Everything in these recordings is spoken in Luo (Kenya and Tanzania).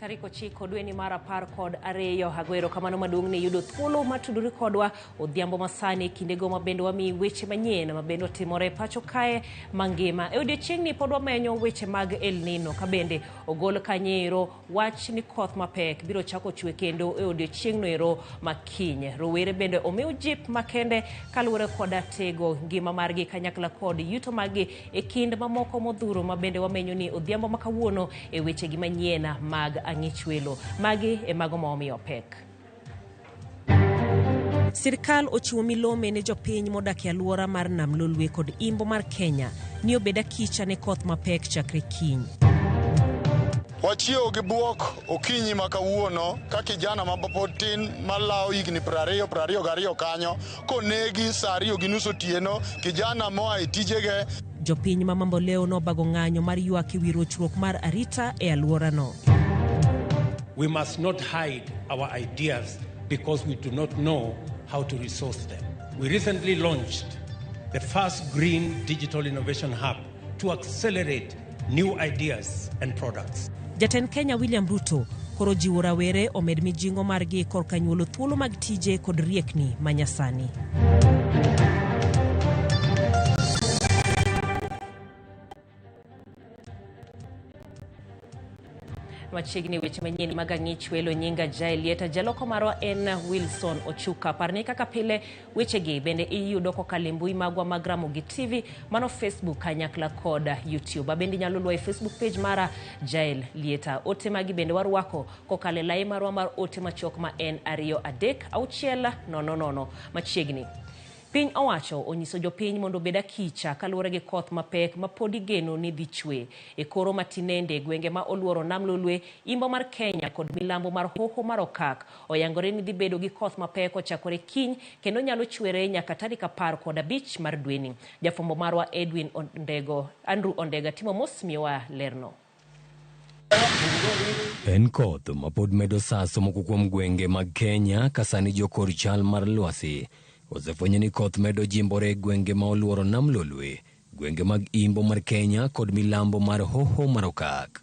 Tarik 9 dweni mar 12. Ago erokamano maduong' ni yudo thuolo mar tudori kodwa odhiambo masani kindego ma bende wamiyi weche manyien ma bende otimore pacho kae mangima. E odiechieng'ni pod wamenyo weche mag El Nino ka bende ogol kanyo wach ni koth mapek biro chako chwe kendo e odiechieng'no ero ma kiny. Rowere bende omiw jip makende kaluwore koda tego ngima margi kanyakla kod yuto maggi e kind mamoko modhuro ma bende wamenyo ni odhiambo ma kawuono e wechegi manyien mag ang'ich welo. Magi e mago ma wamiyo pek. Sirkal ochiwo milome ne jopiny modak e alwora mar Nam Lolwe kod Imbo mar Kenya ni obed akicha ne koth mapek chakre kiny. Wachiewo gi buok okinyi ma kawuono ka kijana ma pod tin malawo higni 20 22 kanyo konegi saa 2:30 otieno, kijana moa e tijege. Jopiny ma Mamboleo nobago ng'anyo mar ywak e wi rochruok mar arita e alworano. We must not hide our ideas because we do not know how to resource them. We recently launched the first green digital innovation hub to accelerate new ideas and products. Jatend Kenya William Ruto koro jiwo rawere omed mijing'o margi korka nyuolo thuolo mag tije kod riekni manyasani. Machiegni weche manyien mag ang'ich welo nyinga Jael Lieta, jaloko marwa en Wilson Ochuka. Parni kaka pile wechegi bende iyudo kokalo e mbui magwa mag Ramogi TV, mano Facebook kanyakla kod YouTube. Abende inyalo luwa e Facebook page mara Jael Lieta. Ote magi bende warwako kokalo e lai marwa mar ote machuok ma en 2 3 6 0 0. Machiegni. Piny owacho onyiso jopiny mondo obed akicha kaluwore gi koth mapek ma pod igeno ni dhi chwe. E koro matinende gwenge ma oluoro Nam Lolwe, Imbo mar Kenya kod milambo mar Hoho mar Okak oyangore ni dhi bedo gi koth mapek ochakore kiny kendo nyalo chwere nyaka tarik 15 mar dweni. Jafwambo marwa Edwin Ondego, Andrew Ondega timo mos miyowa lerno. En koth ma pod medo saso moko kuom gwenge mag Kenya ka sani jokor chal mar lwasi osefwenyo ni koth medo jimbore e gwenge ma oluoro Nam Lolwe, gwenge mag Imbo mar Kenya kod milambo mar Hoho mar Okak.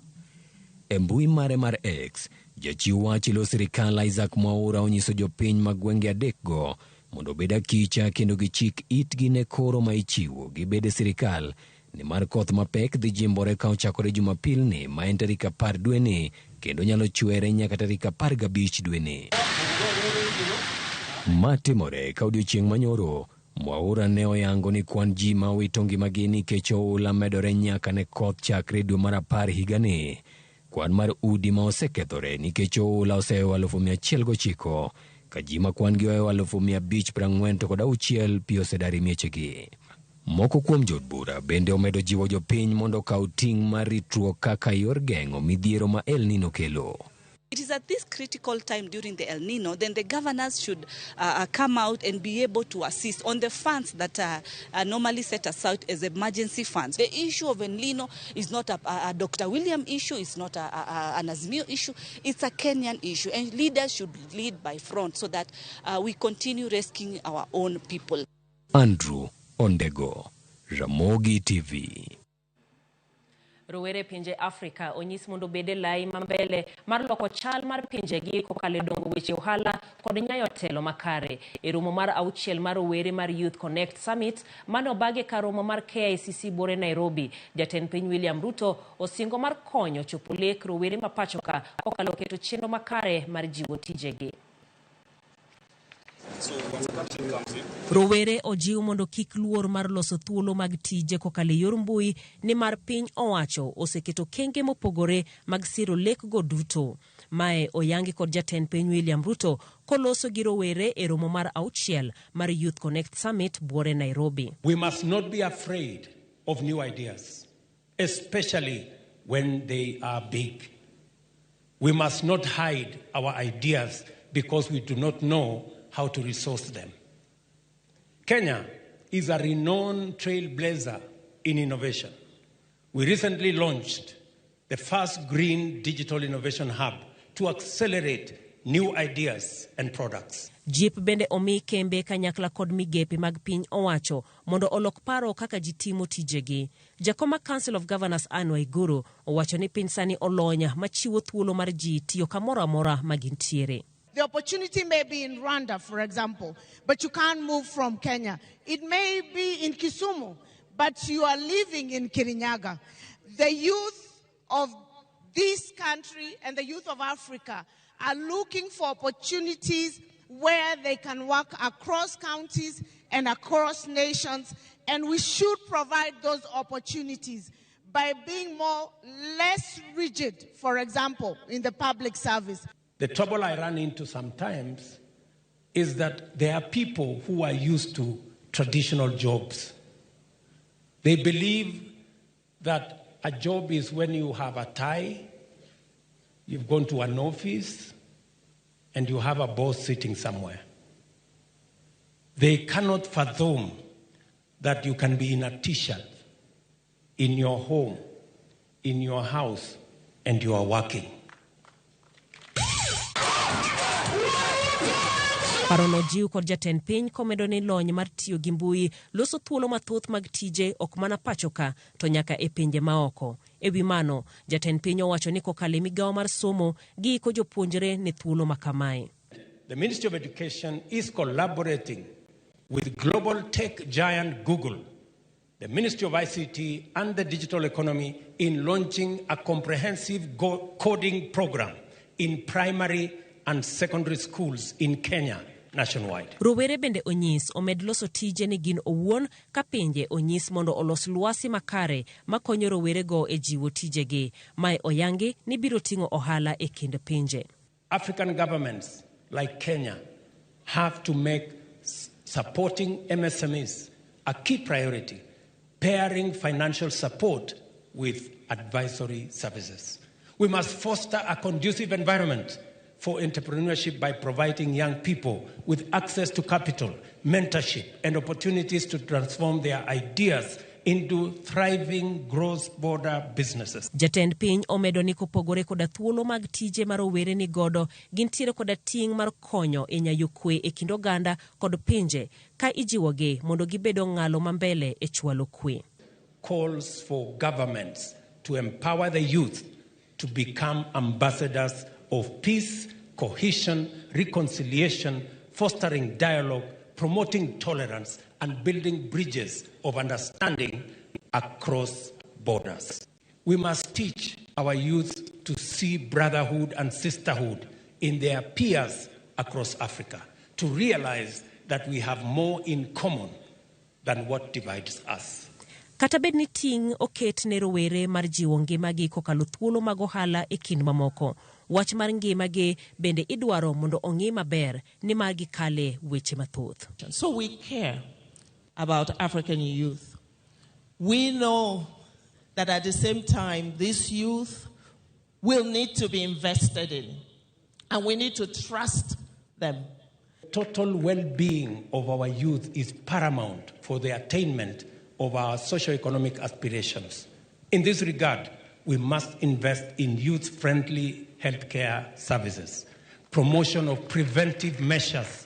E mbui mare mar X, jachiw wach e lo sirikal Isaac Mwaura onyiso jopiny mag gwenge adekgo mondo obed akicha kendo gichik itgi ne koro ma ichiwo gi bede sirikal nimar koth mapek dhi jimbore ka ochakore Jumapilni ma en tarik 10 dweni kendo nyalo chwere nyaka tarik 15 dweni. Ma timore ka odiochieng' manyoro Mwaura ne oyango ni kwan ji ma owito ngimagi nikech oula medore nyaka ne koth chakre dwe mar 10 higani. Kwan mar udi ma osekethore nikech oula osehewo 109,000 ka ji ma kwan gi ohewo 546 pi osedar e miechegi. Moko kuom jood bura bende omedo jiwo jopiny mondo okaw ting' mar ritruok kaka yor geng'o midhiero ma El Nino kelo. It is at this critical time during the El Nino, then the governors should come out and be able to assist on the funds that are normally set aside as emergency funds. The issue of El Nino is not a Dr. William issue, it's not an Azimio issue, it's a Kenyan issue. And leaders should lead by front so that we continue rescuing our own people. Andrew Ondego, Ramogi TV. Rowere pinje Afrika onyis mondo obed e lai mambele mar loko chal mar pinjegi kokalo e dongo weche ohala kod nyayo telo makare. E romo mar 6 mar rowere mar Youth Connect Summit mane obagi e kar romo mar KICC Bore Nairobi, jatend piny William Ruto osingo mar konyo chopo lek rowere ma pachoka kokalo keto chenro makare mar jiwo tijegi. Rowere ojiw mondo kik luor mar loso thuolo mag tije kokalo e yor mbui nimar piny owacho oseketo kenge mopogore mag siro lekgo duto. Mae oyangi kod jatend piny William Ruto koloso gi rowere e romo mar 6 mar Youth Connect Summit Buore Nairobi. We must not be afraid of new ideas, especially when they are big. We must not hide our ideas because we do not know how to resource them. Kenya is a renowned trailblazer in innovation. We recently launched the first green digital innovation hub to accelerate new ideas and products. Jip bende omi kembe kanyakla kod migepe mag piny owacho mondo olok paro kaka ji timo tijegi. Jakom mar Council of Governors Anne Waiguru owacho ni piny sani olony machiwo thuolo mar ji tiyo kamoro amora ma gintiere. The opportunity may be in Rwanda, for example, but you can't move from Kenya. It may be in Kisumu, but you are living in Kirinyaga. The youth of this country and the youth of Africa are looking for opportunities where they can work across counties and across nations, and we should provide those opportunities by being more less rigid, for example, in the public service. The trouble I run into sometimes is that there are people who are used to traditional jobs. They believe that a job is when you have a tie, you've gone to an office, and you have a boss sitting somewhere. They cannot fathom that you can be in a t-shirt, in your home, in your house, and you are working. Parono jiw kod jatend piny komedo ni lony mar tiyo gi mbui loso thuolo mathoth mag tije ok mana pacho ka to nyaka e pinje maoko. E wi mano, jatend piny owacho ni kokalo e migawo mar somo giiko jopuonjre ne thuolo ma kamae. The Ministry of Education is collaborating with global tech giant Google, the Ministry of ICT and the Digital Economy in launching a comprehensive coding program in primary and secondary schools in Kenya nationwide. Rowere bende onyis omed loso tije ni gin owuon ka pinje onyis mondo olos lwasi makare makonyo rowerego e jiwo tijegi. Mae oyangi ni biro ting'o ohala e kind pinje. African governments like Kenya have to make supporting MSMEs a key priority, pairing financial support with advisory services. We must foster a conducive environment for entrepreneurship by providing young people with access to capital, mentorship, and opportunities to transform their ideas into thriving cross-border businesses. Jatend piny omedo ni kopogore koda thuolo mag tije ma rowere ni godo, gintiere koda ting' mar konyo e nyayo kwe e kind oganda kod pinje ka ijiwogi mondo gibed ong'alo ma mbele e chwalo kwe. Calls for governments to empower the youth to become ambassadors of peace, cohesion, reconciliation, fostering dialogue, promoting tolerance, and building bridges of understanding across borders. We must teach our youth to see brotherhood and sisterhood in their peers across Africa, to realize that we have more in common than what divides us. Kata bed ni ting' oket ne rowere mar jiwo ngimagi kokalo thuolo mag ohala e kind mamoko, wach mar ngimagi bende idwaro mondo ong'i maber nimar gikale weche mathoth. So we care about African youth. We know that at the same time, this youth will need to be invested in, and we need to trust them. Total well-being of our youth is paramount for the attainment of our socio-economic aspirations. In this regard, we must invest in youth-friendly healthcare services, promotion of preventive measures,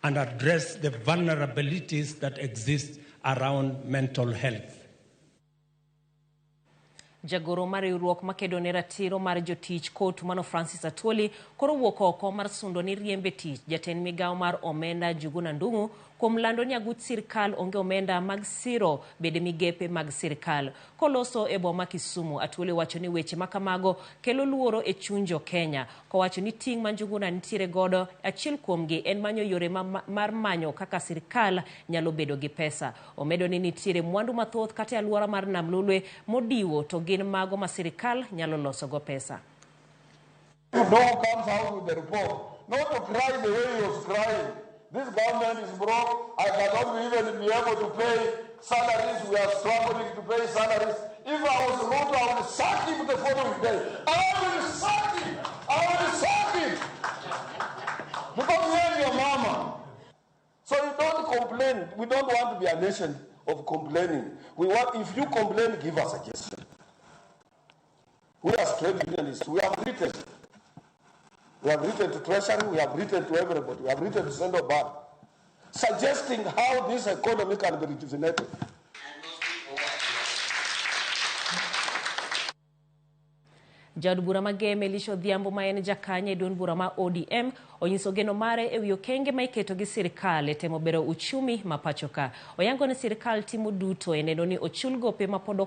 and address the vulnerabilities that exist around mental health. Jagoro mar riwruok makedo ne ratiro mar jotich COTU mano Francis Atwoli koro wuok oko mar sundo ni riembe tich jatend migawo mar omenda Njuguna Ndung'u kuom lando ni aguch sirkal onge omenda mag siro bede migepe mag sirkal. Koloso e boma Kisumu, Atwoli wacho ni weche makamago kelo luoro e chuny jo Kenya, kowacho ni ting' ma Njuguna nitiere godo achiel kuomgi en manyo yore mar manyo kaka sirkal nyalo bedo gi pesa. Omedo ni nitiere mwandu mathoth kata e alwora mar Nam Lolwe modiwo to gin mago ma sirkal nyalo losogo pesa. Ndung'u comes out with the report, not to cry the way he was crying. This government is broke. I cannot even be able to pay salaries. We are struggling to pay salaries. If I was Ruto, I would sack him the following day. I will sack him. I will sack him. Because you are your mama. So you don't complain. We don't want to be a nation of complaining. We want, if you complain, give us suggestion. We are trade unionists. We have written. We have written to Treasury, we have written to everybody, we have written to Central Bank, suggesting how this economy can be rejuvenated. Jaod bura ma Gem Elisha Odhiambo ma en jakanya e duond bura ma ODM onyiso geno mare ewi okenge ma iketo gi sirikal e temo bero uchumi ma pacho ka. Oyango ni sirikal timo duto e neno ni ochul gope ma pod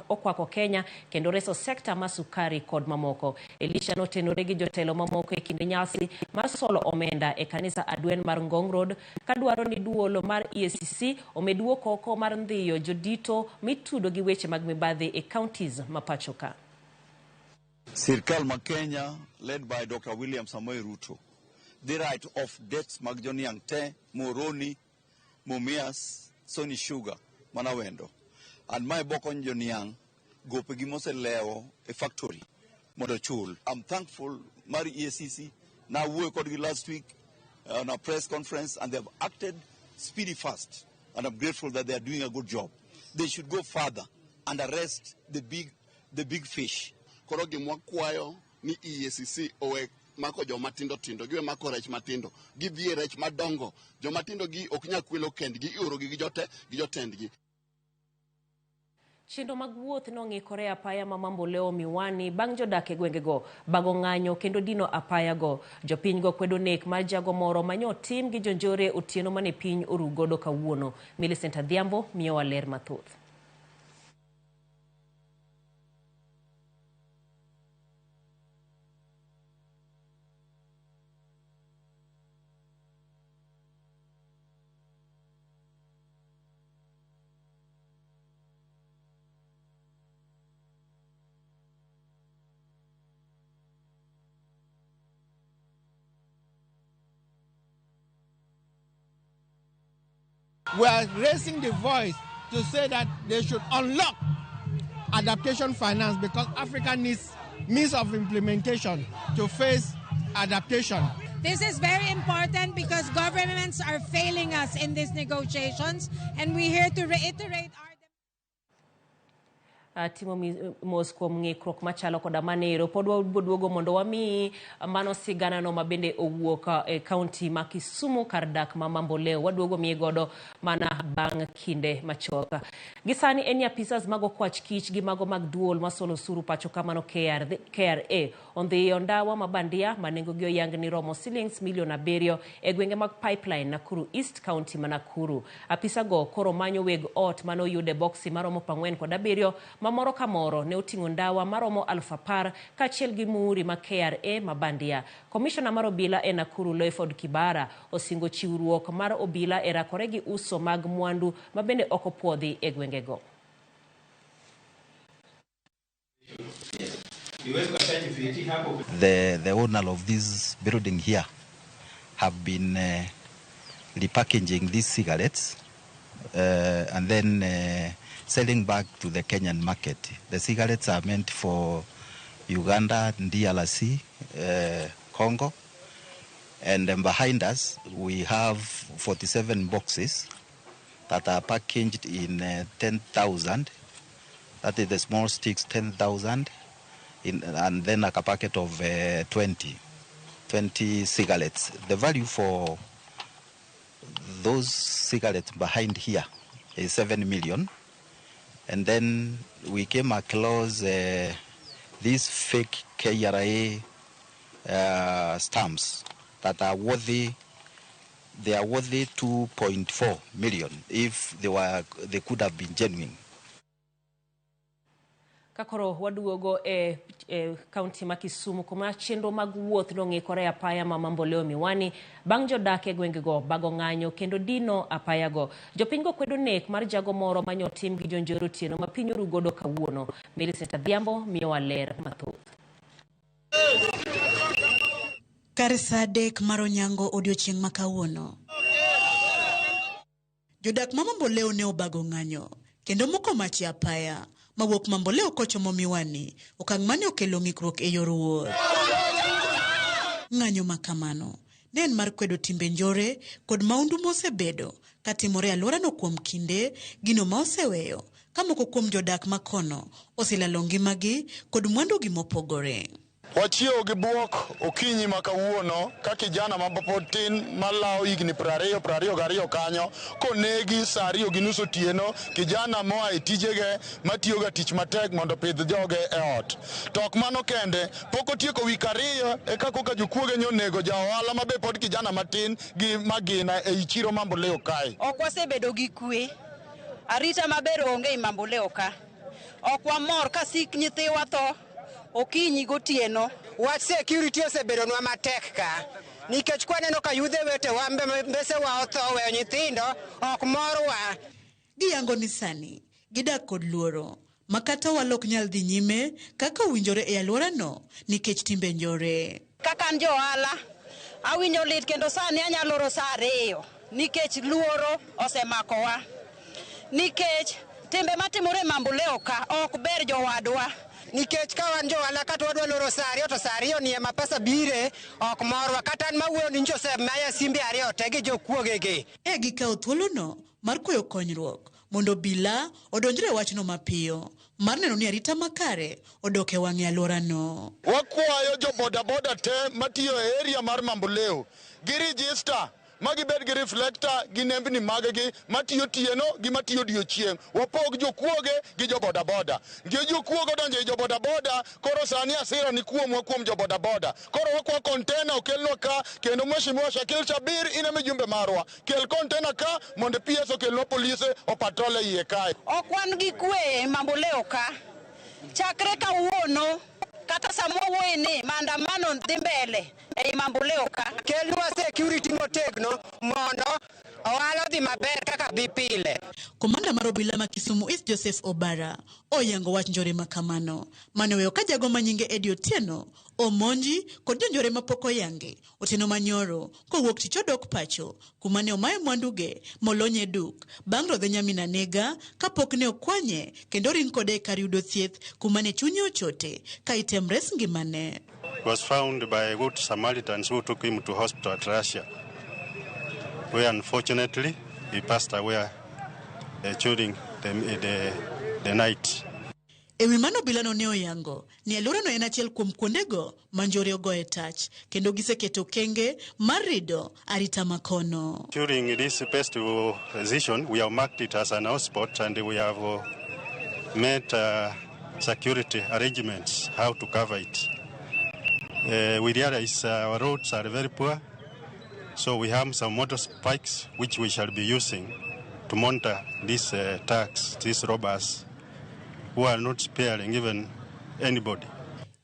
okwako Kenya kendo reso sekta mar sukari kod mamoko. Elisha notenore gi jotelo mamoko e kinde nyasi mar solo omenda e kanisa Adwen mar Ngong Road kadwaro ni duolo mar EACC omed wuok oko mar ndhiyo jodito mitudo gi weche mag mibadhi e counties ma pacho ka. Sirkal ma Kenya, led by Dr. William Samoei Ruto, dhi write off debts mag joniang' te, Muhoroni, Mumias, Sony Sugar, mana wendo. And mae bokony joniang' gopegi moselewo e factory mondo ochul. I'm thankful mar EACC. Nawuoyo kodgi last week on a press conference and they have acted speedy fast. And I'm grateful that they are doing a good job. They should go further and arrest the big fish. Koro gimwa kwayo ni EACC owe mako joma tindo tindo, giwe mako rech matindo, gidhi e rech madongo. Joma tindo gi ok nyal kwelo kendgi, iorogi gi jotendgi. Chenro mag wuoth nong'ikore apaya ma Mamboleo Miwani bang' jodak e gwengego bago ng'anyo kendo dino apaya go. Jopiny go kwedo nek mar jago moro manyo tim gi jonjore otieno mane piny oru godo kawuono. Millicent Adhiambo miyowa ler mathoth. We are raising the voice to say that they should unlock adaptation finance because Africa needs means of implementation to face adaptation. This is very important because governments are failing us in these negotiations, and we're here to reiterate our Timo mos kuom ng'ikruok machalo koda manero pod waboduogo mondo wamiyi mano sigana no mabende owuok e kaunti ma Kisumu kar dak ma Mamboleo. Waduogo miyi godo mana bang' kinde machuok. Gi sani en apisas mag okwach kich gi mago mag duol masolo osuru pacho ka mano KRA ondhiyo ndawa ma bandia ma nengogi oyang ni romo silings milion 7 e gwenge mag Pipeline Nakuru East County ma Nakuru. Apisago koro manyo weg ot mane oyude boksi maromo 47 ma moro ka moro ne oting'o ndawa maromo 10,000 kaachiel gi muuri ma KRA ma bandia. Komishona mar obila e Nakuru Loyford Kibara osingo chiwruok mar obila e rakore gi uso mag mwandu ma bende ok opuodhi e gwengego. The owner of this building here have been repackaging these cigarettes and then selling back to the Kenyan market. The cigarettes are meant for Uganda, DRC, Congo, and then behind us we have 47 boxes that are packaged in 10,000. That is the small sticks, 10,000, and then like a packet of 20 cigarettes. The value for those cigarettes behind here is 7 million. And then we came across these fake KRA stamps that are worthy. They are worthy 2.4 million if they could have been genuine. Kakoro waduogo e kaunti ma Kisumu kuma chenro mag wuoth nong'ikore apaya ma Mamboleo Miwani bang' jodak e gwengego bago ng'anyo kendo dino apayago. Jopiny go kwedo nek mar jago moro manyo tim gi jonjore otieno ma piny oru godo kawuono. Millicent Adhiambo miyowa ler mathoth. Kar saa 3 mar onyango odiochieng' ma kawuono, jodak ma Mamboleo ne obago ng'anyo kendo moko mach e apaya mawuok Mamboleo kochomo Miwani, okang' mane okelo ng'ikruok e yor wuoth. Ng'anyo ma kamano ne en mar kwedo timbe njore kod maundu mosebedo katimore e alworano kuom kinde, gino ma oseweyo ka moko kuom jodak makono oselalo ngimagi kod mwandugi mopogore. Wachiewo gi buok okinyi ma kawuono ka kijana ma pod tin malawo higni 20 22 kanyo konegi saa 2:30 otieno, kijana moa e tijege matiyoga tich matek mondo opidh joge e ot. To ok mano kende, pok otieko wik 2 eka koka jokuoge nyonego ja ohala ma be pod kijana matin gi magina ei chiro Mamboleo kae. Ok wasebedo gi kwe, arita maber onge ei Mamboleo ka. Ok wamor ka sik nyithiwa tho okinyi gotieno. Wach security osebedonwa matek ka nikech kwaneno ka yudhe wetewa mbesewa otho weyo nyithindo ok morwa. Giyango ni sani gidak kod luoro ma kata ohala ok nyal dhi nyime kaka owinjore e alworano nikech timbe njore. Kaka an jo ohala awinjo lit kendo sani anyalo loro saa 2 nikech luoro osemakowa. Nikech timbe matimore e Mamboleo ka ok ber jowadwa. Nikech ka wan jo ohala kata wadwa loro saa 2 to saa 2 ni ema pesa bire ok morwa. Kata an mawuoyo ni nyocha osemaya simbe 2 te gi jokuogegi. E gikawo thuolono mar kwayo konyruok mondo obila odonjre e wachno mapiyo mar neno ni arita makare odok e wang'e alworano. Wakwayo jo bodaboda te matiyo e area mar Mamboleo gi register ma gibed gi reflector gi nembni maggi matiyo tieno gi matiyo odiochieng'. Wapog jokuoge gi jo bodaboda. Nikech jokuoge odonjo e jo bodaboda, koro sani hasira ni kuomwa kuom jo bodaboda. Koro wakwa container okelnwa ka, kendo Mheshimiwa Shakil Shabir in ema ijumbe marwa. Kel container ka mondo PS okelnwa polise opatrol e iye kae. Ok wan gi kwe e Mamboleo ka. Chakre kawuono kata sama wawuoye ni maandamano dhi mbele ei Mamboleo ka. Kelnwa security motegno mondo ohala odhi maber kaka dhi pile. Komanda mar obila ma Kisumu East Joseph Obara oyango wach njore ma kamano mane oweyo ka jago ma nyinge Eddie Otieno omonji kod jonjore mapok oyangi otieno manyoro kowuok tich odok pacho kuma ne omaye mwanduge molony e duk bang' rodhe nyamin anega kapok ne okwanye kendo ring kode e kar yudo thieth kuma ne chunye ochote ka item res ngimane. Was found by good Samaritans who took him to hospital at Russia, where unfortunately he passed away during the night. E wi mano obilano ne oyango ni alworano en achiel kuom kuondego ma njore ogoye tach kendo giseketo okenge mar rido arita makono. During this festival season, we have marked it as an hotspot and we have made security arrangements how to cover it. We realize our roads are very poor, so we have some motor spikes which we shall be using to monitor these thugs, these robbers who are not sparing even anybody.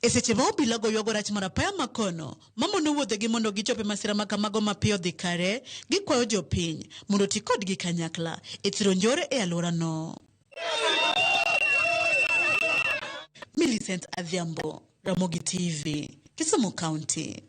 E seche ma obila go ywago rach mar apaya makono mamono wuodhegi mondo gichop e masira ma kamago mapiyo dhi kare, gikwayo jopiny mondo oti kodgi kanyakla e thiro njore e alworano. Millicent Adhiambo, Ramogi TV, Kisumu County.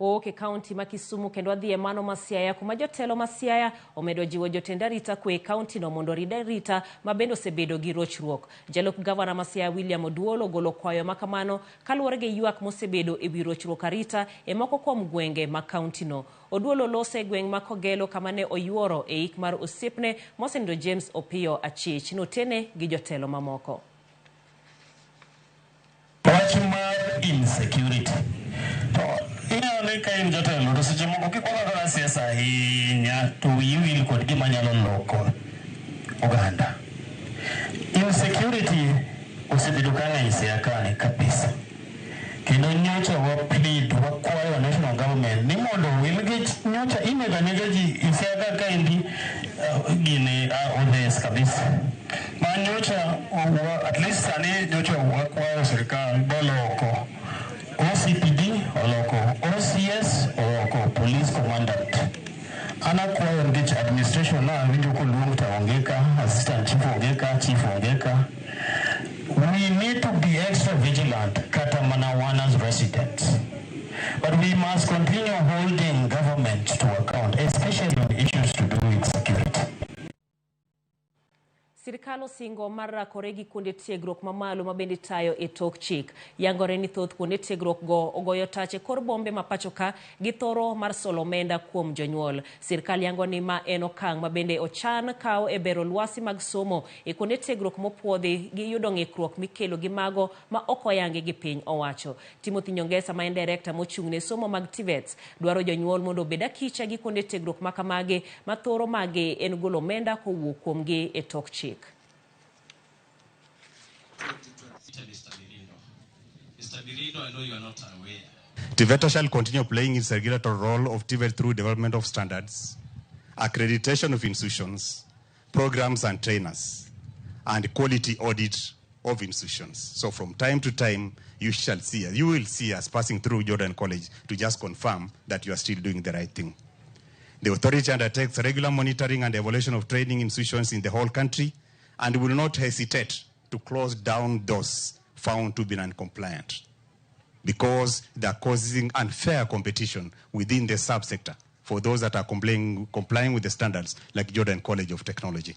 Wawuok e kaunti ma Kisumu kendo wadhi e mano ma Siaya kuma jotelo ma Siaya omedo jiwo jotend arita kwe e kaunti no mondo orid arita ma bende osebedo gi rochruok. Jalup gavana ma Siaya William Oduol ogolo kwayo ma kamano kaluwore gi ywak mosebedo e wi rochruok arita e moko kuom gwenge ma kaunti no. Oduol oloso e gweng' ma Kogelo kama ne oyuoro e ik mar osiepne mosenindo James Opiyo Achich. Notene gi jotelo mamoko. Wach mar insecurity to ineno ni ka in jatelo to seche moko kikwako akora siasa ahinya to wiyi wil kod gima nyalo loko oganda. Insecurity osebedo ka ng'eny Siaya kani kabisa. Kendo nyocha wa plead wakwayo national government ni mondo wil gi nyocha inego anega ji Siaya ka kaendi gini odhes kabisa. Ma nyocha at least sani nyocha wakwayo sirikal boloko OCPD oloko OCS oloko police commandant. An akwayo nikech administration na awinjo koluong to onge ka, assistant chief onge ka, chief onge ka. We need to be extra vigilant kata mana wan as residents. But we must continue holding government to account, especially on issues to do with security. Sirkal osingo mar rakore gi kuonde tiegruok mamalo ma bende tayo e tok chik. Yangore ni thoth kuonde tiegruok go ogoyo tach e kor bombe ma pacho ka gi thoro mar solo omenda kuom jonyuol. Sirkal yango ni ma en okang' ma bende ochan kawo e bero lwasi mag somo e kuonde tiegruok mopuodhi gi yudo ng'ikruok mikelo gi mago ma ok oyangi gi piny owacho. Timothy Nyongesa ma en direkta mochung' ne somo mag TVETs dwaro jonyuol mondo obed akicha gi kuonde tiegruok ma kamagi ma thoro magi en golo omenda kowuok kuomgi e tok chik. TVETA shall continue playing its regulatory role of TVET through development of standards, accreditation of institutions, programs and trainers, and quality audit of institutions. So from time to time, you shall see, you will see us passing through Jordan College to just confirm that you are still doing the right thing. The authority undertakes regular monitoring and evaluation of training institutions in the whole country and will not hesitate to close down those found to be non-compliant because they are causing unfair competition within the subsector for those that are complying with the standards like Jordan College of Technology.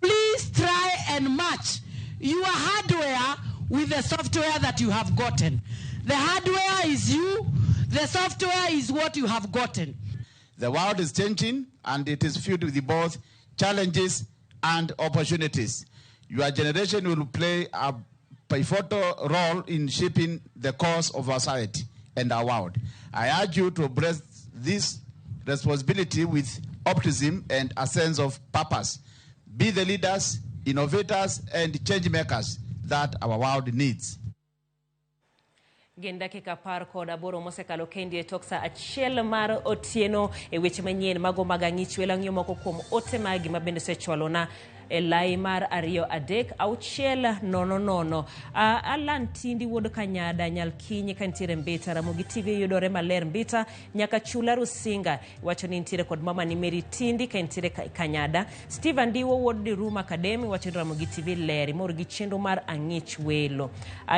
Please try and match your hardware with the software that you have gotten. The hardware is you, the software is what you have gotten. The world is changing and it is filled with both challenges and opportunities. Your generation will play a pivotal role in shaping the course of our society and our world. I urge you to embrace this responsibility with optimism and a sense of purpose. Be the leaders, innovators, and change makers that our world needs. Gin dakika 18 mosekalo kendi e tok saa 1 mar otieno e weche manyien mago mag ang'ich welo ang'iyo moko kuom ote magi ma bende osechwalona e lai mar 2 3 6 0 0. Alan Tindi wuod Kanyada Nyalkinyi ka nitiere Mbita, Ramogi TV yudore maler Mbita nyaka Chula Rusinga wacho ni nitiere kod mama ni Mary Tindi ka nitiere Kanyada. Steve Andiwo wuod Diruma Academy wacho ni Ramogi TV ler imor gi chenro mar ang'ich welo.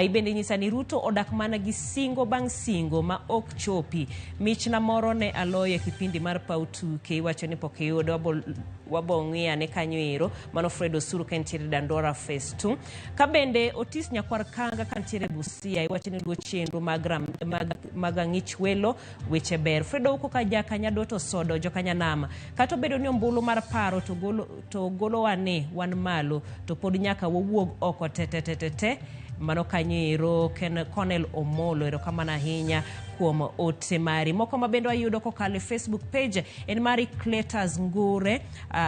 Ibende nyisa ni Ruto odak mana gi singo bang' singo ma ok chopi. Michna moro ne aloyo e kipindi mar Pau Tuke iwacho ni pok iyudo wabo ng'iya ne kanyo ero. Mano Fred Osuru ka nitiere Dandora Phase 2. Ka bende Otis Nyakwar Kanga ka nitiere Busia iwacho ni luwo chenro mag ang'ich welo weche ber. Fred Ouko ka Jakanyadoto Sodo Jokanyanam kata obedo ni ombulu mar paro to golowa ni wan malo to pod nyaka wawuog oko te. Mano kanyo ero Colonel Omolo, erokamano ahinya kuom ote mari. Moko ma bende wayudo kokalo e Facebook page en mari Cletus Ngure,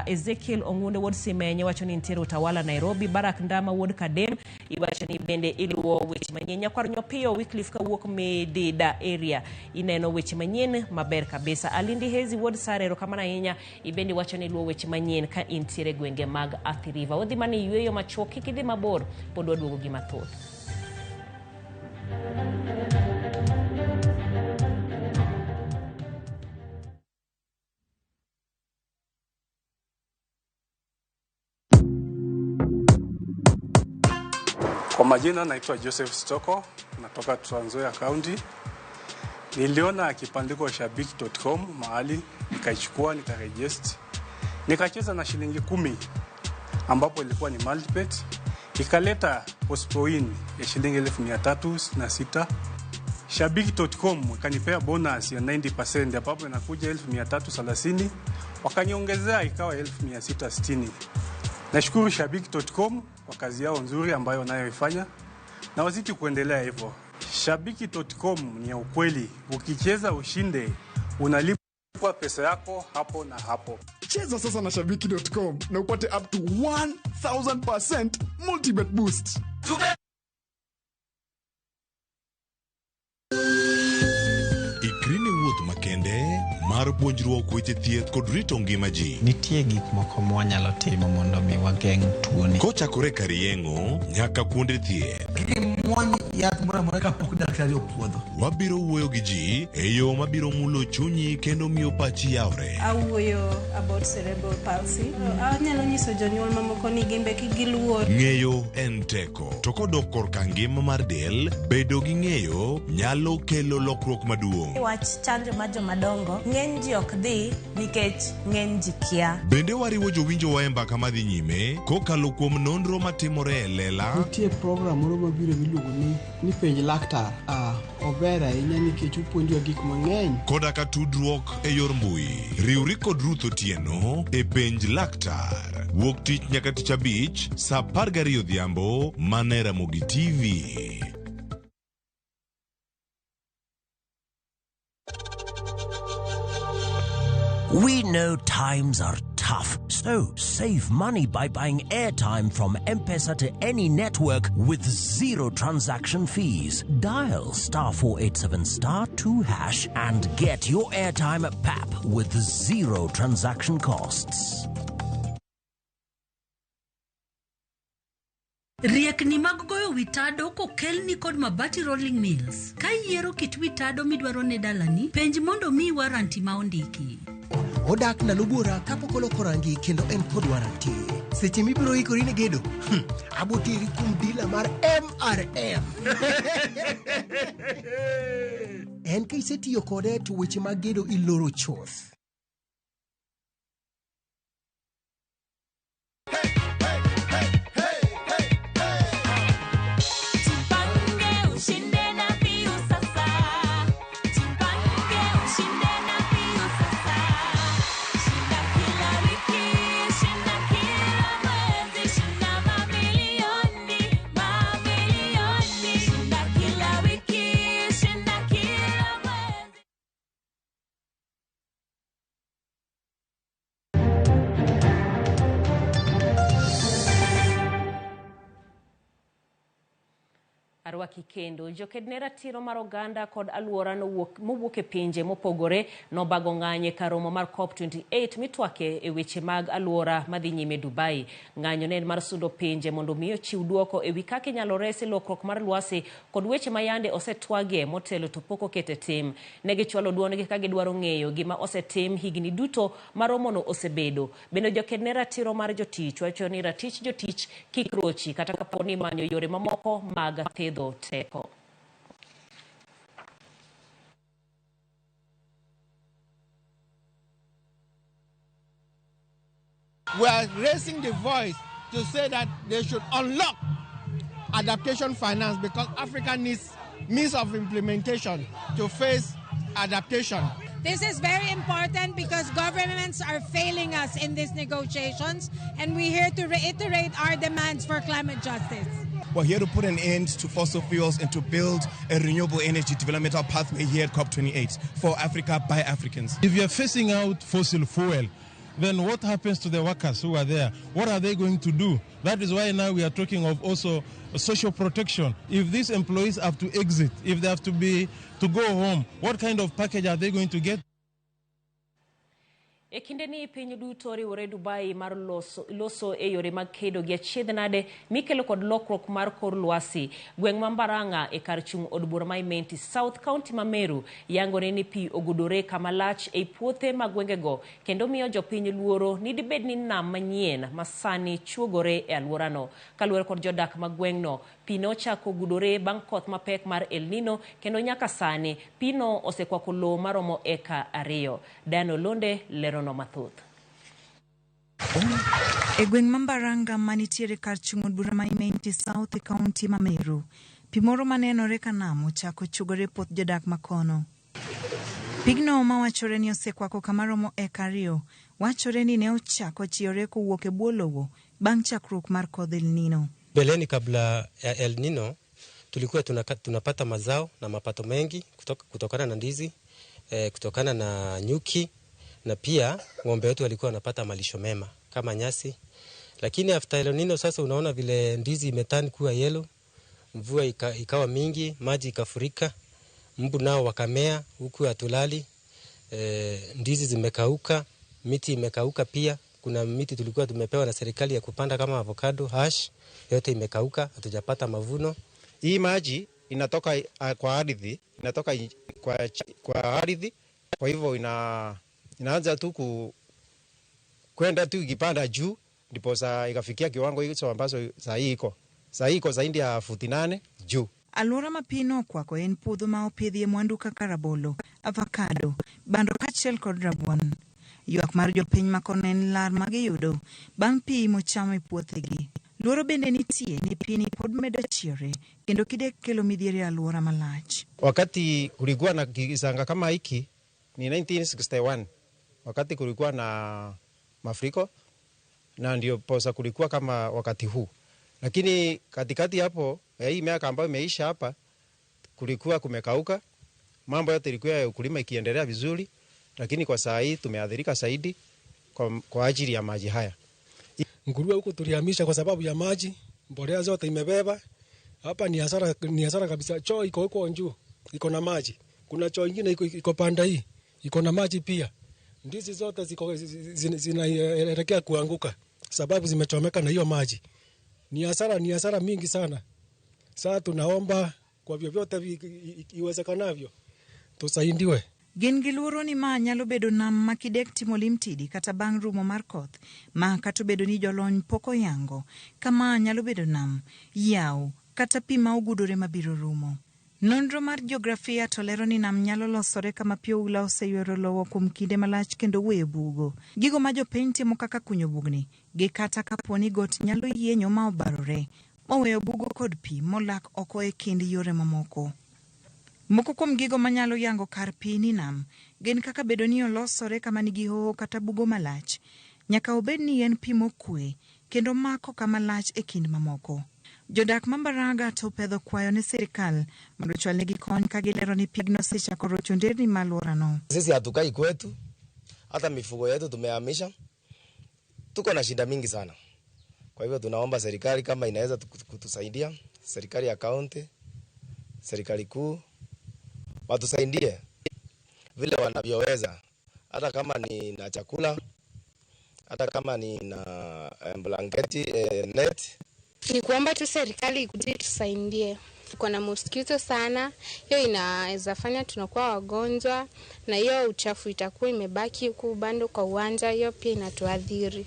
Ezekiel Ong'unde wuod Simenye wacho ni nitiere Utawala Nairobi, Barak Ndama wuod Kadem iwacho ni bende iluwo weche manyien. Nyakwar Nyopiyo Wycliffe kawuok Medida area ineno weche manyien maber kabisa. Alindi Hezi wuod Sare erokamano ahinya ibende wacho ni iluwo weche manyien ka intiere gwenge mag Athi River. Wadhi mana yueyo machuok, kik idhi mabor, pod waduogo gi mathoth. Kwa majina naitwa Joseph Stoko, natoka Trans Nzoia County. Niliona kibandiko shabiki.com mahali, nikaichukua, nikaregister. Nikacheza na shilingi 10 ambapo ilikuwa ni multibet. Ikaleta postpoin ya shilingi 1366. Shabiki.com ikanipea bonus ya 90% ambapo inakuja 1330, wakaniongezea ikawa 1660. Nashukuru Shabiki.com kwa kazi yao nzuri ambayo wanayoifanya na wazidi kuendelea hivyo. Shabiki.com ni ya ukweli, ukicheza ushinde, unalipwa pesa yako hapo na hapo. Cheza sasa na Shabiki.com na upate up to 1000% multibet boost. Ikri ne wuoth makende mar puonjruok weche thieth kod rito ngima ji. Nitie gik moko mwanyalo timo mondo mi wageng' tuoni. Kochakore kar yeng'o nyaka kuonde thieth. Gimuony Yath moro amora kapok daktari opuodho. Wabiro wuoyo gi ji e yo mabiro mulo chunyi kendo miyo pachi yawre. Awuoyo about cerebral palsy. Anyalo nyiso jonyuol mamoko ni gimbe kik giluor. Ng'eyo en teko. To kodok korka ngima mar del, bedo gi ng'eyo nyalo kelo lokruok maduong'. Wach chanjo mar jomadongo, ng'eny ji ok dhi nikech ng'eny ji kia. Bende wariwo jowinjowa e mbaka madhi nyime kokalo kuom nonro matimore e lela. Nitie program moro mabiro miluongo ni penj laktar. Ober ahinya nikech opuonjowa gik mang'eny. Koda ka tudruok e yor mbui. Riwri kod Ruth Otieno e penj laktar. Wuok tich nyaka tich abich saa 12 odhiambo mana e Ramogi TV. We know times are tough, so save money by buying airtime from M-Pesa to any network with zero transaction fees. Dial *487*2# and get your airtime at PAP with zero transaction costs. Riekni mag goyo witado kokelni kod Mabati Rolling Mills. Ka iyiero kit witado midwaro ne dalani, penj mondo miyi waranti ma ondiki. Odak ndalo buora kapok oloko rangi kendo en kod waranti. Seche mibiro ikori ne gedo, aboteri kuom dila mar MRM. En ka isetiyo kode to weche mag gedo iloro chuth. Arwaki kendo joked ne ratiro mar oganda kod aluora mowuok e pinje mopogore nobago ng'anyo e kar romo mar COP28 mitwake e weche mag aluora madhi nyime Dubai. Ng'anyo ne en mar sundo pinje mondo mi ochiw duoko ewi kaka inyalo resi lokruok mar lwasi kod weche ma yande osetwagie motelo to pok oket e tim. Ne gichwalo duondgi ka gidwaro ng'eyo gima osetim higni duto ma romono osebedo. Bende joked ne ratiro mar jotich wacho ni ratich jotich kik rochi kata kapo ni manyo yore mamoko mag thedho teko. We are raising the voice to say that they should unlock adaptation finance because Africa needs means of implementation to face adaptation. This is very important because governments are failing us in these negotiations, and we're here to reiterate our demands for climate justice. We're here to put an end to fossil fuels and to build a renewable energy developmental pathway here at COP28 for Africa by Africans. If you're phasing out fossil fuel, then what happens to the workers who are there? What are they going to do? That is why now we are talking of also social protection. If these employees have to exit, if they have to go home, what kind of package are they going to get? E kinde ni piny duto oriwore Dubai mar loso e yore mag kedo gi achiedh nade mikelo kod lokruok mar kor lwasi. Gweng' ma Mbaranga e kar chung' od bura ma Imenti South, County ma Meru yangore ni pi ogudore kama lach ei puothe mag gwengego kendo miyo jopiny luoro ni dibed ni nam manyien ma sani chuogore e alworano. Kaluwore kod jodak mag gweng'no, pi nochako gudore bang' koth mapek mar El Nino kendo nyaka sani pino osekwako lowo maromo eka 2. Diana Olonde lero mathoth. E gweng' ma Mbaranga manitiere kar chung' od bura ma Imenti South e kaunti ma Meru, pi moro manenore ka nam ochako chugore puoth jodak makono. Pigno mawachore ni osekwako kama romo eka 2 wachore ni ne ochako chiyore kowuok e bwo lowo bang' chakruok mar kodh El Nino. Mbeleni kabla ya El Nino tulikuwa tunapata mazao na mapato mengi kutokana na ndizi, kutokana na nyuki, na pia ng'ombe wetu walikuwa wanapata malisho mema kama nyasi. Lakini after El Nino sasa unaona vile ndizi imetani kuwa yellow, mvua ikawa mingi, maji ikafurika, mbu nao wakamea huku hatulali, ndizi zimekauka, miti imekauka pia. Kuna miti tulikuwa tumepewa na serikali ya kupanda kama avocado, hash, yote imekauka, hatujapata mavuno. Hii maji inatoka kwa ardhi, inatoka kwa ardhi, kwa hivyo inaanza tu kwenda tu ikipanda juu, ndipo saa ikafikia kiwango hicho ambacho saa hii iko. Saa hii iko zaidi ya futi 8 juu. Alwora ma pi nokwako en puodho ma opidhie mwandu kaka rabolo, avocado, bando kaachiel kod rabuon. Ywak mar jopiny ma kono en lar ma giyudo bang' pi imo cham e puothegi. Luoro bende nitie ni pi ni pod medo chiere kendo kidek kelo midhiero e alwora malach. Wakati kulikuwa na kisanga kama hiki ni 1961, wakati kulikuwa na mafuriko na ndio posa kulikuwa kama wakati huu. Lakini katikati hapo ya hii miaka ambayo imeisha hapa kulikuwa kumekauka, mambo yote ilikuwa ya ukulima ikiendelea vizuri, lakini kwa saa hii tumeathirika zaidi kwa ajili ya maji haya. Nguruwe huko tulihamisha kwa sababu ya maji, mbolea zote imebeba. Hapa ni hasara, ni hasara kabisa. Choo iko huko juu, iko na maji. Kuna choo nyingine iko panda hii, iko na maji pia. Ndizi zote ziko zinaelekea kuanguka sababu zimechomeka na hiyo maji. Ni hasara mingi sana. Sasa tunaomba kwa vyovyote iwezekanavyo tusaidiwe. Gin gi luoro ni ma nyalo bedo nam ma kidek timo limtidi kata bang' rumo mar koth, ma kata obedo ni jolony pok oyango kama nyalo bedo nam, yawo kata pi ma ogudore mabiro rumo. Nonro mar jiografia to lero ni nam nyalo losore kama pi oula oseywero lowo kuom kinde malach kendo weyo bugo. Gigo ma jopiny timo kaka kunyo bugni gi kata kapo ni got nyalo yienyo ma obarore moweyo bugo kod pi molak oko e kind yore mamoko. Moko kuom gigo manyalo yango kar pi ni nam gin kaka bedo ni olosore kama nigi hoho kata bugo malach. Nyaka obed ni en pi mokwe kendo mako kama lach e kind mamoko. Jodak ma Mbaranga to opedho kwayo ne sirikal mondo ochwalnegi kony ka gilero ni pigno osechako rocho nderni ma alworano. Sisi hatukai kwetu, hata mifugo yetu tumehamisha. Tuko na shida mingi sana. Kwa hivyo tunaomba serikali kama inaweza kutusaidia, serikali ya kaunti, serikali kuu, watusaidie vile wanavyoweza, hata kama ni na chakula, hata kama ni na blanketi, net. Ni kuomba tu serikali ikuje tusaidie. Tuko na mosquito sana, hiyo inaweza fanya tunakuwa wagonjwa, na hiyo uchafu itakuwa imebaki huku bando kwa uwanja, hiyo pia inatuadhiri.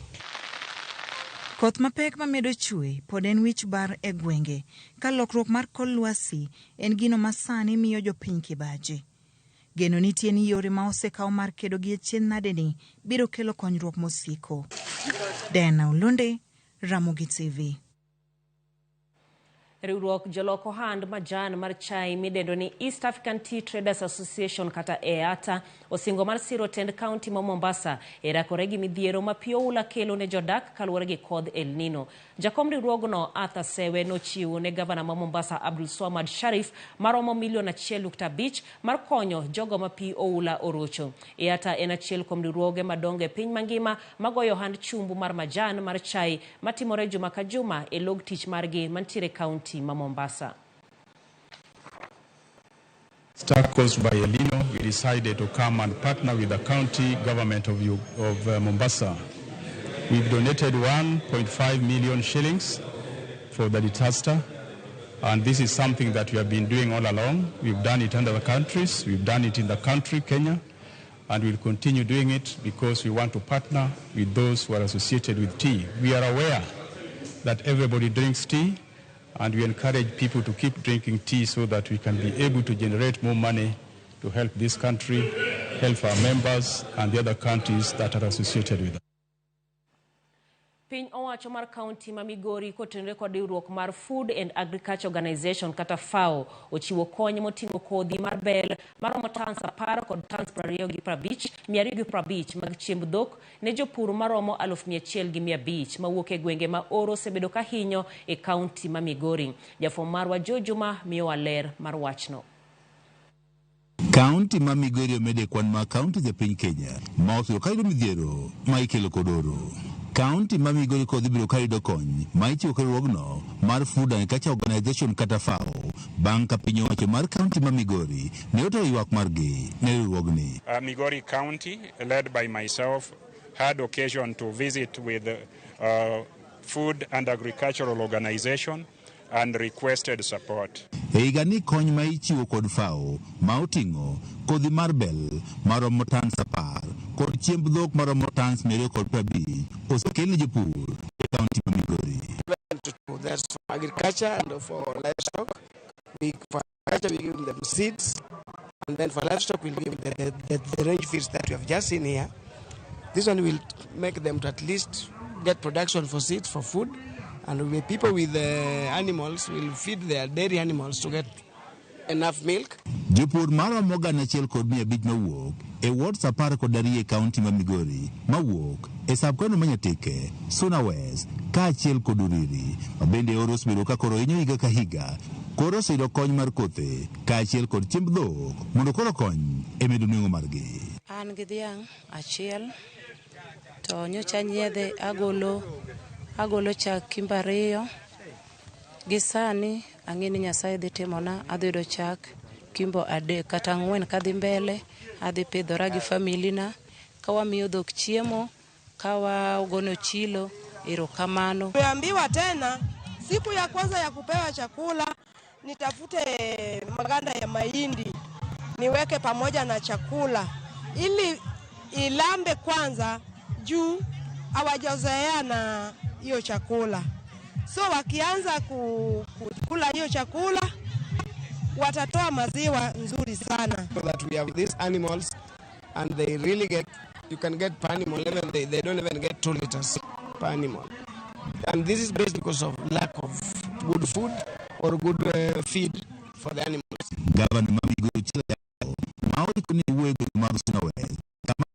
Koth mapek mamedo chwe pod en wich bar e gwenge ka lokruok mar kor lwasi en gino ma sani miyo jopiny kibaji. Geno nitie ni yore ma osekaw mar kedo gi achiedh nade ni biro kelo konyruok mosiko. Diana Olonde, Ramogi TV. Riwruok jolok ohand majan mar chai midendo ni East African Tea Traders Association kata EATA osingo mar siro tend kaunti ma Mombasa e rakore gi midhiero ma pi oula kelo ne jodak kaluwore gi kodh El Nino. Jakom riwruogno Arthur Sewe nochiwo ne gavana ma Mombasa Abdul Swamad Sharif maromo milion 1.5 mar konyo jogo ma pi oula orocho. EATA en achiel kuom riwruoge madongo e piny mangima magoyo ohand chumbu mar majan mar chai matimore juma ka juma e log tich margi mantiere kaunti ma Mombasa. Start caused by El Nino, we decided to come and partner with the county government of Mombasa. We've donated 1.5 million shillings for the disaster, and this is something that we have been doing all along. We've done it in other countries, we've done it in the country, Kenya, and we'll continue doing it because we want to partner with those who are associated with tea. We are aware that everybody drinks tea, and we encourage people to keep drinking tea so that we can be able to generate more money to help this country, help our members and the other countries that are associated with us. Piny owacho mar kaunti ma Migori kotenore kod riwruok mar Food and Agriculture Organization kata FAO ochiwo kony moting'o kodhi mar bel maromo tons 10 kod tons 250 mag chiemb dhok ne jopur maromo 1,150 mawuok e gwenge ma oro osebedo ka hinyo e kaunti ma Migori. Jafwambo marwa Joe Juma miyowa ler mar wachno. Kaunti ma Migori omedo e kwan mag kaunti e piny Kenya ma oseyudo ka yudo midhiero ma ikelo kod oro. Kaunti ma Migori kodhi biro ka yudo kony ma ichiwo kod riwruogno mar Food and Agriculture Organization kata FAO bang' ka piny owacho mar kaunti ma Migori ne otero ywak margi ne riwruogni. Migori County, led by myself, had occasion to visit with Food and Agricultural Organization and requested support. E higani kony ma ichiwo kod FAO ma oting'o kodhi mar bel maromo tans 10 kod chiemb dhok maromo tans 250 osekel ne jopur e kaunti ma Migori. That's for agriculture and for livestock. For agriculture, we give them seeds, and then for livestock, we'll give them the range feeds that we have just seen here. This one will make them to at least get production for seeds, for food, and the people with the animals will feed their dairy animals to get enough milk. Jopur maromo 1,500 mawuok e wards 12 e kaunti ma Migori mawuok e sub-county ma Nyatike, Suna West kaachiel kod Uriri ma bende oro osebedo ka koro hinyo higa ka higa koro oseyudo kony mar kothe kaachiel kod chiemb dhok mondo koro kony e medo nweng'o margi. An gi dhiang' achiel to nyocha nyiedhe agolo chak kimbo 2 gi sani ang'e ni Nyasaye dhi timona adhi yudo chak kimbo 3 kata 4 kadhi mbele adhi pidhora gi familina ka wamiyo dhok chiemo ka wagono chilo erokamano. Tumeambiwa tena siku ya kwanza ya kupewa chakula nitafute maganda ya mahindi niweke pamoja na chakula ili ilambe kwanza juu hawajazoea na hiyo chakula. So wakianza kukula hiyo chakula watatoa maziwa nzuri sana. So that we have these animals and they really get, you can get per animal, even they don't even get 2 liters per animal. And this is based because of lack of good food or good feed for the animals. Governor ma Migori Ochieng Yako ma oiko ni wuoyo e gwenge mag Suna West kama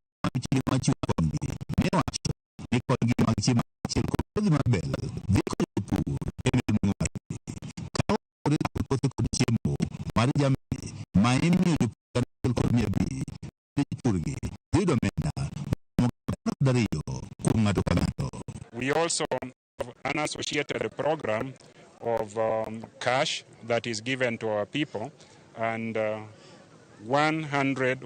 chiwo machiwo konygi ne owacho ni konygi mag chiemo achiel kod kodhi mar bel dhi konyo jopur e medo nweng'o margi. Ka oluwore kod kothe kod chiemo mar jamni ma imiyo jopur 1,500 jopurgi dhi yudo omenda maromo 12 kuom ng'ato ka ng'ato. We also have an associated program of cash that is given to our people, and 1,500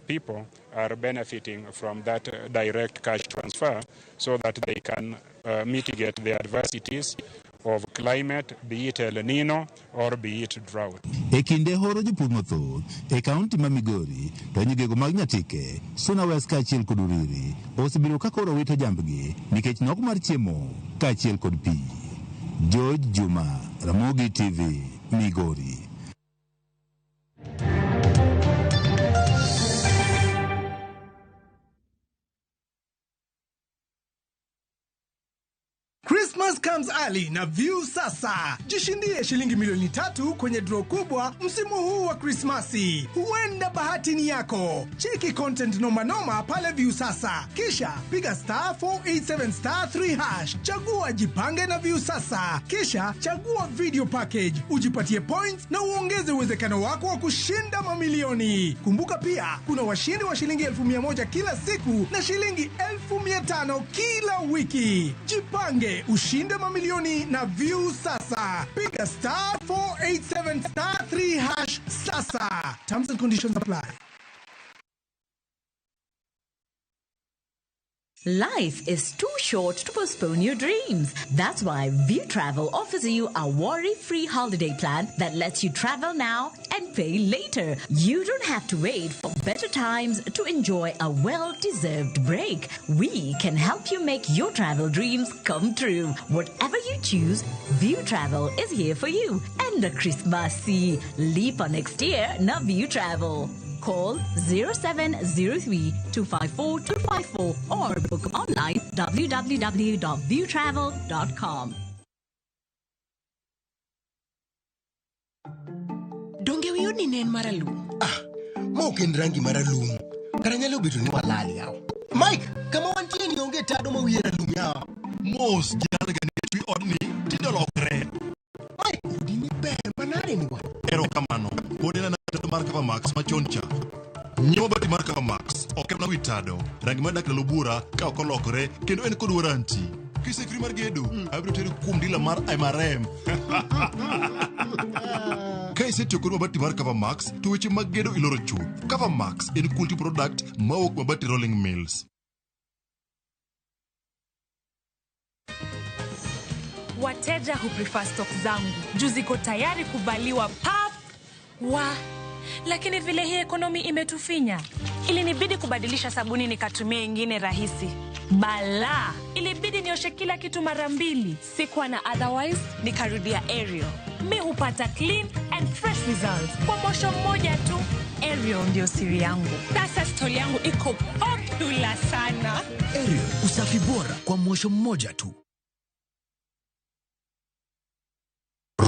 people are benefiting from that direct cash transfer so that they can mitigate the adversities of climate, be it El Nino or be it drought. E kinde horo jopur mathoth e kaunti ma Migori to nyigego mag Nyatike, Suna West kaachiel kod Uriri osebedo ka koro wito jambgi nikech nok mar chiemo kaachiel kod pi. George Juma, Ramogi TV, Migori. Christmas comes early na View Sasa. Jishindie shilingi milioni 3 kwenye draw kubwa msimu huu wa Krismasi. Huenda bahati ni yako. Cheki content noma noma pale View Sasa. Kisha piga *487*3#. Chagua jipange na View Sasa. Kisha chagua video package. Ujipatie points na uongeze uwezekano wako wa kushinda mamilioni. Kumbuka pia kuna washindi wa shilingi 1,100 kila siku na shilingi 1,500 kila wiki. Jipange ushinde mamilioni na View Sasa. Piga *487*3# sasa. Terms and conditions apply. Life is too short to postpone your dreams. That's why View Travel offers you a worry-free holiday plan that lets you travel now and pay later. You don't have to wait for better times to enjoy a well-deserved break. We can help you make your travel dreams come true. Whatever you choose, View Travel is here for you. And the Christmas leap on next year, now View Travel. Call 0703 254 254 or book online www.viewtravel.com. Donge wiyud ni ne en maralum? Ma ok en rangi maralum. Kara nyalo bedo ni walal yawa. Mike, kama wantie ni onge tado ma wiye ralum yawa. Mos jalga nikech wi odni tinde olokre. Mike, odi ni ber manade ni wa? Erokamano. Pod en tado mar Cover Max machon cha. Nyiewo bati mar Cover Max, ok en wi tado. Rangi madak ndalo buora ka ok olokore kendo en kod warranty. Kiseikri mar gedo, abiro teri kuom dila mar MRM. Ka isetiyo kod mabati mar Cover Max, to weche mag gedo iloro chuth. Cover Max en quality product mawuok Mabati Rolling Mills. Wateja huprefer stock zangu juu ziko tayari kuvaliwa pap wa. Lakini vile hii ekonomi imetufinya, ilinibidi kubadilisha sabuni nikatumia ingine rahisi. Bala, ilibidi nioshe kila kitu mara mbili. Sikuwa na otherwise, nikarudia Ariel. Mi hupata clean and fresh results kwa mosho mmoja tu. Ariel ndio siri yangu. Sasa stori yangu iko popular sana. Ariel, usafi bora kwa mwosho mmoja tu.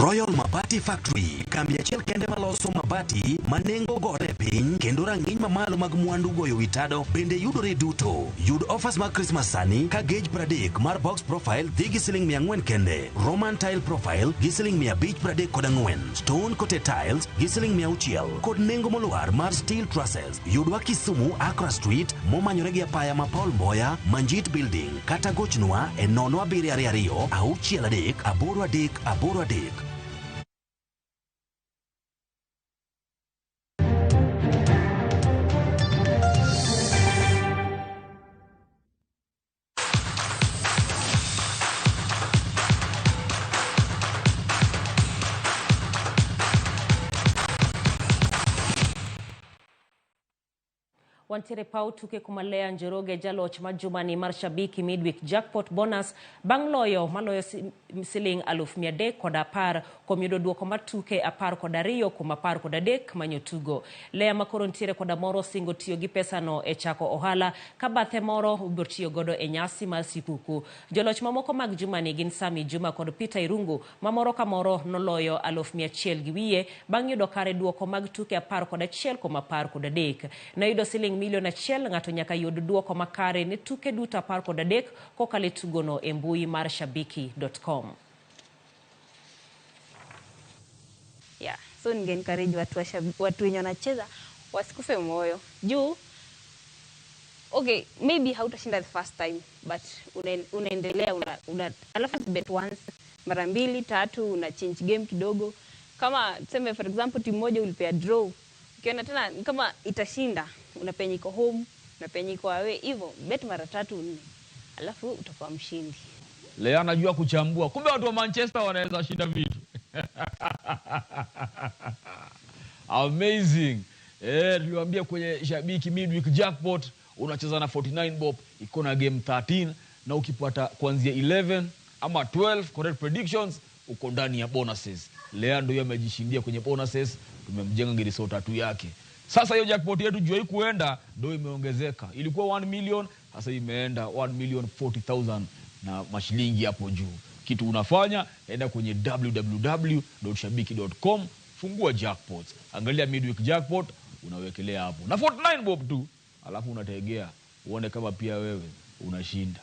Royal Mabati Factory, kambi achiel kende maloso mabati ma nengo gore e piny kendo rang'iny mamalo mag mwandu goyo wi tado bende yudore duto. Yud offers mag Christmas sani ka gauge 30 mar box profile dhi gi siling 400 kende, Roman tile profile gi siling 534, stone coated tiles gi siling 600 kod nengo molwar mar steel trusses. Yudwa Kisumu, Accra Street, momanyore gi apaya ma Paul Mboya, Manjit Building, kata gochnwa e 0722 63 83 83. Wantiere paw tuke kuma Lea Njoroge jaloch ma jumani mar Shabiki Midweek Jackpot Bonus bang' loyo maloyo siling 310,000 kuom yudo duoko mar tuke 12 kuom 13 manyotugo. Lea makoro ntiere koda moro singo tiyo gi pesano e chako ohala ka bathe moro obiro tiyo godo e nyasi mar sikuku. Joloch mamoko mag jumani gin Sami Juma kod Peter Irungu ma moro ka moro noloyo 100,000 gi wiye bang' yudo kare duoko mag tuke 11 kuom 13. Noyudo siling 1 million, ng'ato nyaka yud duoko makare ne tuke duto 13 kokalo e tugono e mbui mar shabiki.com. Yeah, so ninge encourage watu wenye wanacheza wasikufe moyo. Juu okay, maybe hautashinda the first time but unaendelea una alafu bet once, mara mbili, tatu, una change game kidogo. Kama tuseme for example timu moja ulipea draw, ukiona tena kama itashinda, unapenya iko home, unapenya iko away, hivyo bet mara 3 4, alafu utakuwa mshindi. Leo anajua kuchambua. Kumbe watu wa Manchester wanaweza shinda vitu. Amazing. Tuliwaambia kwenye Shabiki Midweek Jackpot unacheza na 49 bob, iko na game 13 na ukipata kuanzia 11 ama 12 correct predictions uko ndani ya bonuses. Lea ndio amejishindia kwenye bonuses, tumemjenga ngiriso 3 yake. Sasa hiyo jackpot yetu juu haikuenda ndio imeongezeka. Ilikuwa 1 million, sasa imeenda 1,040,000 na mashilingi hapo juu. Kitu unafanya, enda kwenye www.shabiki.com, fungua jackpots. Angalia midweek jackpot, unawekelea hapo. Na 49 bob tu, alafu unategea uone kama pia wewe unashinda.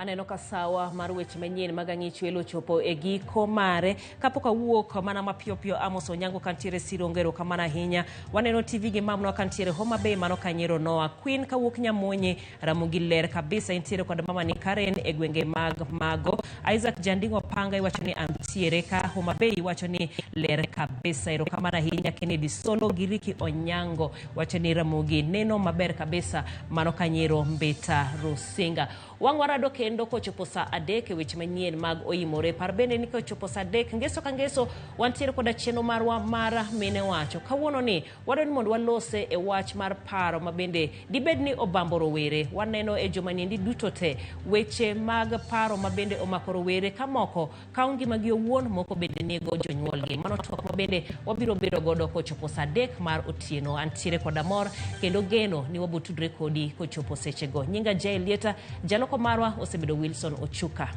Aneno ka sawa mar weche manyien mag ang'ich welo chopo e giko mare. Kapok awuok mana mapiyo piyo, Amos Onyango kantiere Sirongo, erokamano ahinya. Waneno TV gi mamno kantiere Homa Bay, mano Kanyero Noah Queen kawuok Nyamonye, Ramogi ler kabisa intiere kod mama ni Karen e gwenge mag Mago. Isaac Jandingo Panga iwacho ni antiere ka Homa Bay, iwacho ni ler kabisa, erokamano ahinya. Kennedy Solo gi Ricky Onyango wacho ni Ramogi neno maber kabisa, mano Kanyero Mbeta Rusinga. Wang' warado kendo kochopo saa 3 e weche manyien mag Oimore. Par bende ni kochopo saa 3 ngeso ka ngeso wantiere koda chenro marwa mar mine wacho. Kawuono ni wadwaro ni mondo walose e wach mar paro ma bende dibed ni obambo rowere. Waneno e joma niendi duto te weche mag paro ma bende omako rowere ka moko kawo ngimagi owuon, moko bende nego jonyuolgi. Mano twak ma bende wabiro bedo godo kochopo saa 3 mar otieno. Antiere koda mor kendo geno ni wabotudre kodi kochopo sechego. Nyinga Jael Lieta, jaloko marwa osebedo Wilson Ochuka.